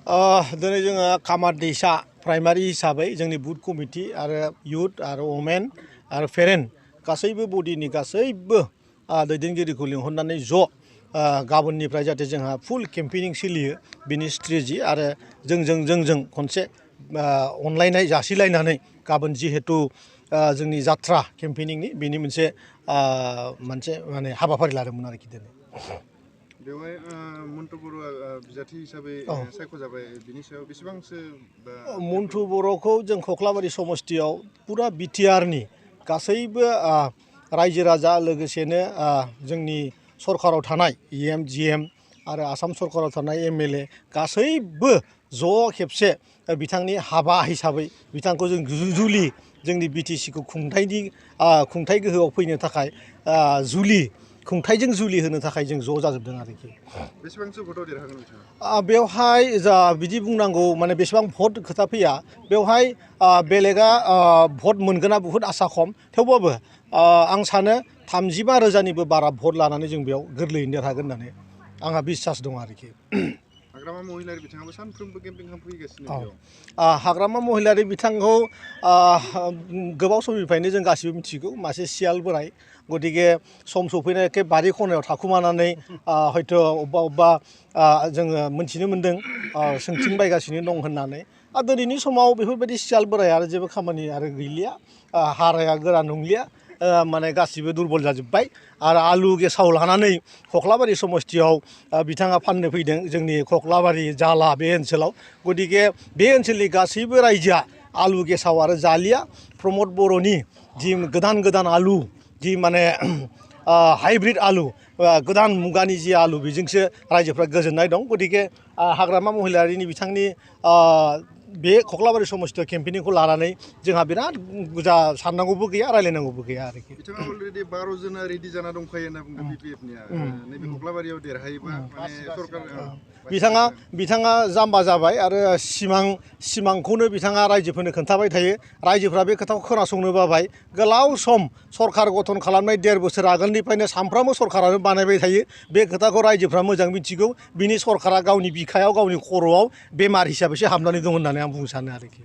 दिनै जोङो कामार दैसा प्राइमारि हिसाबै जोंनि बुथ कमिटि आरो इउथ आरो वमेन आरो पेरेन्ट गासैबो बडिनि गासैबो दैदेनगिरिखौ लिंहरनानै ज' गाबोननिफ्राय जाहाथे जोंहा फुल केम्पेनिं सोलियो बिनि स्ट्रेटेजि आरो जोंजों खनसे अनलायनाय जासिलायनानै गाबोन जिहेतु जोंनि जात्रा केम्पेनिंनि बेनि मोनसे माने हाबाफारि लादोंमोन आरोखि दिनै। बेवहाय मन्टु बर'आ बिजाथि हिसाबै सायख'जाबाय बिनि सायाव बेसेबांसो मन्टु बर'खौ जों कख्लाबारि समस्तियाव पुरा बिटिआरनि गासैबो रायजो राजा लोगोसेनो जोंनि सरकाराव थानाय EM GM आरो आसाम सरकाराव थानाय MLA गासैबो ज' खेबसे बिथांनि हाबा हिसाबै बिथांखौ जों जुलि जोंनि BTCखौ खुंथाय गोहोआव फैनो थाखाय खुंथायजों जुलि होनो थाखाय जों ज' जाजोबदों आरोखि। बेसेबांसो भटआव देरहागोन बिथाङा? बेवहाय जा बिदि बुंनांगौ माने बेसेबां भट खोथा फैया बेवहाय बेलेगा भट मोनगोना बुहुत आसा खम थेवबाबो आं सानो 35,000निबो बारा भट लानानै जों बेयाव गोरलैयैनो देरहागोन होननानै आंहा बिसास दं आरोखि। हाग्रामा महिलारि बिथाङाबो सानफ्रोमबो केम्पेइन खालामफैगासिनो बेयाव। हाग्रामा महिलारि बिथांखौ गोबाव समनिफ्रायनो जों गासिबो मिथिगौ मासे सियाल बोराय गतिके सम सफैनाय एखे बारि खनायाव थाखुमानानै हयथ' अबेबा जोङो मोनथिनो मोन्दों सोंथिंबायगासिनो दं होननानै दिनैनि समाव बेफोरबायदि सियाल बोराया आरो जेबो खामानि आरो गैलिया हाराया गोरा नंलिया माने गासिबो दुरबल जाजोब्बाय आरो आलु गेसाव लानानै कख्लाबारि समस्तियाव बिथाङा फाननो फैदों जोंनि कख्लाबारि जाला बे ओनसोलाव गतिके बे ओनसोलनि गासैबो रायजोआ आलु गेसाव आरो जालिया प्रमद बर'नि जि गोदान आलु जि माने हाइब्रिद आलु गोदान मुगानि जि आलु बेजोंसो रायजोफ्रा गोजोननाय दं गतिके हाग्रामा महिलारिनि बिथांनि बे कख्लाबारि समस्तियाव केम्पेनिंखौ लानानै जोंहा बिराद बुरजा साननांगौबो गैया रायलायनांगौबो गैया आरोखि। बिथाङा अलरेडि 12 जना रेडि जाना दंखायो होनना बुंदों BPFनिया नैबे कख्लाबारियाव देरहायोबा माने सरकार बिथाङा जाम्बा जाबाय आरो सिमांखौनो बिथाङा रायजोफोरनो खोन्थाबाय थायो रायजोफ्रा बे खोथाखौ खोनासंनो बाबाय गोलाव सम सरकार गठन खालामनाय 1.5 बोसोर आगोलनिफ्रायनो सानफ्रामबो सरकारानो बानायबाय थायो बे खोथाखौ रायजोफ्रा मोजां मिथिगौ बिनि सरकारा गावनि बिखायाव गावनि खर'आव बेमार हिसाबैसो हाबनानै दं होननानै आं बुंनो सानो आरोखि।